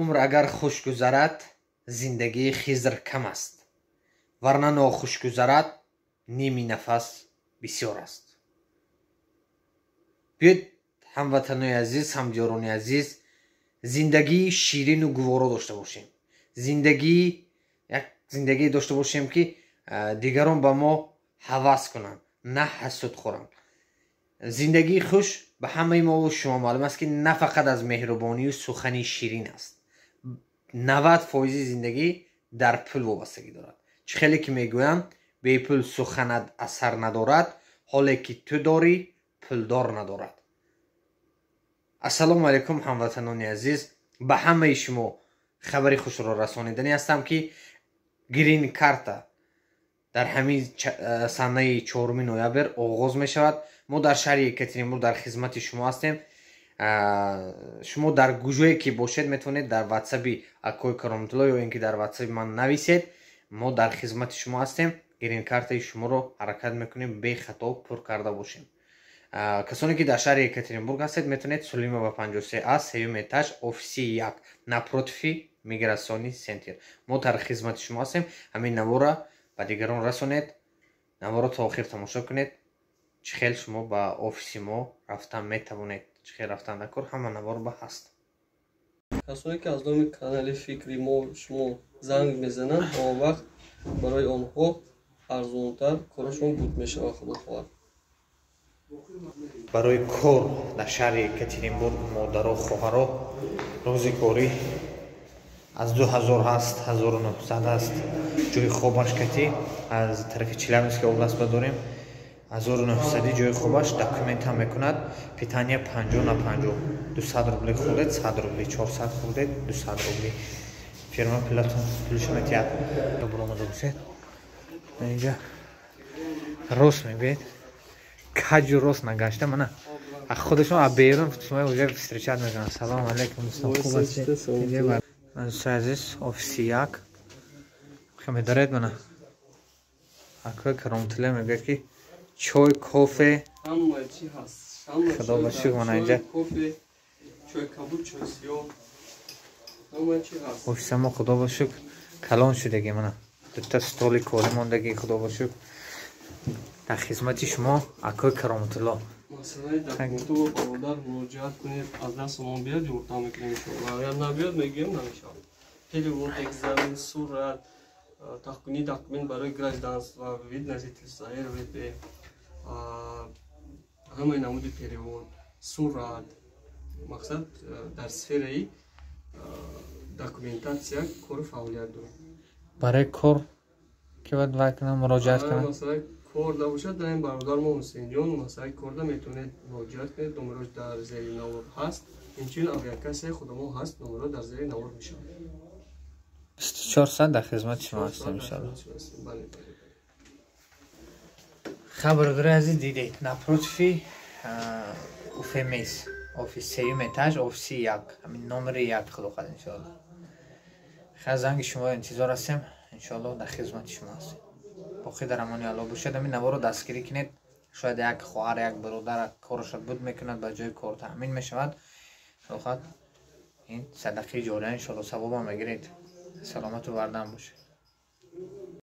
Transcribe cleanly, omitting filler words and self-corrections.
Умр агар хуш гузарад, зиндагии Хизр кам аст, варна нохуш гузарад, ними нафас бисёр аст. Биёед, ҳамватанои азиз, ҳамдиёрони азиз, зиндагии ширину гуворо дошта бошем, зиндагии як зиндагие дошта бошем, ки дигарон ба мо ҳавас кунанд, на ҳасуд хӯранд. Зиндагии хуш ба ҳамаи мову шумо маълум аст, ки на фақат аз меҳрубонию сухани ширин аст. 90 фоизи зиндагӣ дар пул вобастагӣ дорад. Чӣ хеле ки мегӯянд, бепул суханат асар надорад, ҳоле ки ту дорӣ, пулдор надорад. Ассалому алайкум, ҳамватанони азиз! Ба ҳамаи шумо хабари хушро расониданӣ ҳастам, ки грин карта дар ҳамин санаи 4 ноябр оғоз мешавад. Мо дар шаҳри Екатеринбург дар хизмати шумо ҳастем. Шумо дар куҷое ки бошед, метавонед дар ватсаби акои Кароматулло ё ин ки дар ватсаби ман нависед. Мо дар хизмати шумо ҳастем, грин картаи шуморо ҳаракат мекунем бехато пур карда бошем. Касоне ки дар шаҳри Екатеринбург ҳастед, метавонед Сулимова 53 а, сеюм этаж, офиси як, напротив миграционный центр. Мо дар хизмати шумо ҳастем. Ҳамин навора ба дигарон расонед, наворо то охир тамошо кунед. Чӣ хел шумо ба офиси мо рафтан метавонед, чӣ хел рафтан дар кор, ҳама навор ба ҳаст. Касоне ки аз номи канали Фикри мо шумо занг мезананд, он вақт барои онҳо арзонтар корашон буд мешавад, худо хоҳад. Барои кор дар шаҳри Екатеринбург, модаро, хоҳаро, рӯзи корӣ аз 2000 ҳаст, 1900 ҳаст, ҷои хобаш кати. Аз тарафи Челябинский област ба дорем, 1900 ҷои хобаш, документ ҳам мекунад. Питание 50 на 50: 200 рубли хӯрдед, 100 рубли, 400 хӯрдед, 200 рубли. Фирма пулашо метиҳад. Буромада бошед, инҷа рост мебиед, каҷу рост нагашта, мана худашон а берун шумо уже встречать мекунанд. Салому алайкум, дӯстон, хуб ҳастед? Дӯстои азиз, офиси як медоред. Мана акои Кароматулло мегӯяд, ки чой, кофе, худо ба шукр, мана инҷа Чой кабуд, чой сиёҳ. Офиса мо, худо ба шукр, калон шудаги. Мана дута столи корӣ мондагӣ. Худо ба шукр, дар хизмати шумо акои Кароматулло. Масъалаи документу, бародар, муроҷиат кунед, аз даст омон биёд, ёрдам мекунем, иншоалло. Агар набиёд, мегӯем, намешавад. Перевод, экзамен, сурат, тахкунии документ барои гражданство, вид на жительство, РВП, ҳамаи намуди перевод, сурат, мақсад, дар сфераи документация кору фаъолият дорем. Барои кор ки бояд вай кунам, муроҷиат кунам? Масъалаи кор набошад, дар ин бародар мо Ҳусейнҷон, масъалаи корда метавонед муроҷиат кунед. Номерош дар зери навор ҳаст, инчунин авиакассаи худамо ҳаст, номеро дар зери навор мешавад. 24 соат дар хизмати шумо ҳастем, иншоалло. Хаб, бародари азиз, дидед, напротив УФМС, офис, сеюм этаж, офиси як, ҳамин номери як. Худо хоҳад, иншоалло, хай, занги шумо интизор ҳастем. Иншоалло, дар хизмати шумо ҳастем. Боқӣ дар амони Алло бошед. Ҳамин наворо дастгирӣ кунед, шояд як хоҳар, як бародар кораша буд мекунад, ба ҷои кор таъмин мешавад. Худо хоҳад, ин садақаи ҷория, иншоалло, савобам мегиред. Саломату бардам бошед.